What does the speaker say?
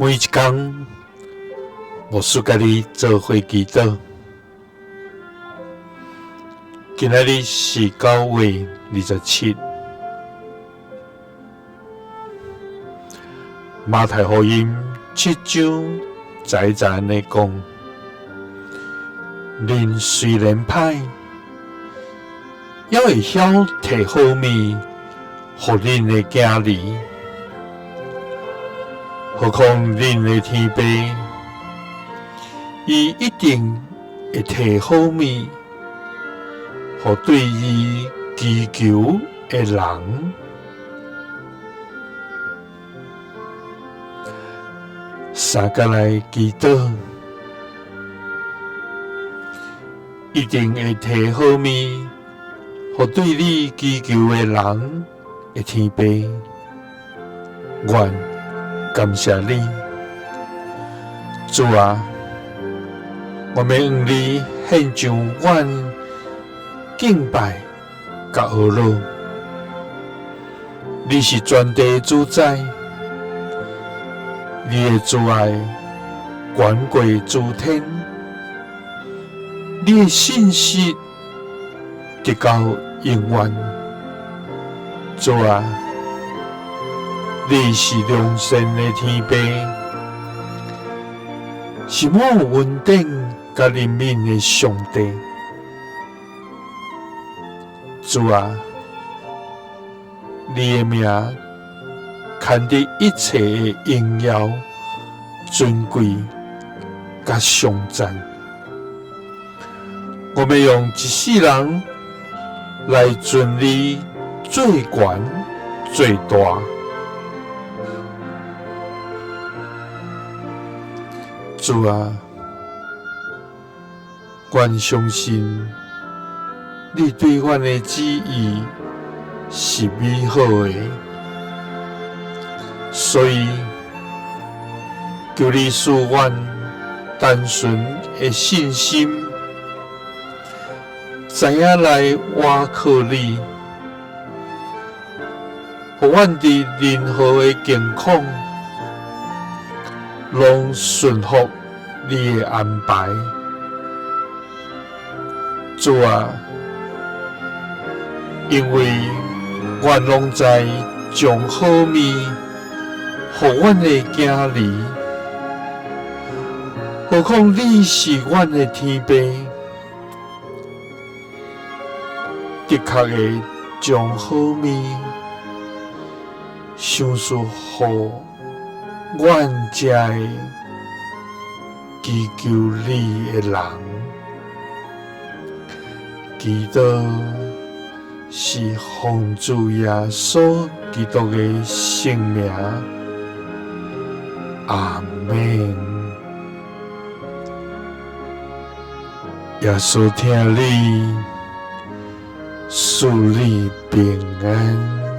每一工，牧師佮你做伙祈禱。今仔日是9月27，馬太福音7章11節按呢講：恁雖然歹，猶會曉提好物予恁的囝兒，何況恁的天父，伊一定會提好物予對伊祈求的人。三角來祈禱，一定會提好物予對你祈求的人的天父，阮感謝你，主啊，我欲向你獻上阮敬拜佮呵咾。你是全地的主宰，你的慈愛懸過諸天，你的信實直到永遠。主啊，你是良善的天父，是滿有恩典佮憐憫的上帝。主啊，你的名牽得一切的榮耀、尊貴佮頌讚。我欲用一世人來尊你最懸最大。主啊，阮相信你對阮的旨意是美好的，所以求你賜阮單純的信心，知影來倚靠你，予阮佇任何的境況，攏順服你的安排。主啊，因為阮攏知將好物予阮的囝兒，何況你是阮的天父，的確會將好物賞賜予阮這个祈求你的人。祈禱是奉主耶穌基督的聖名，阿們。耶穌疼你，賜你平安。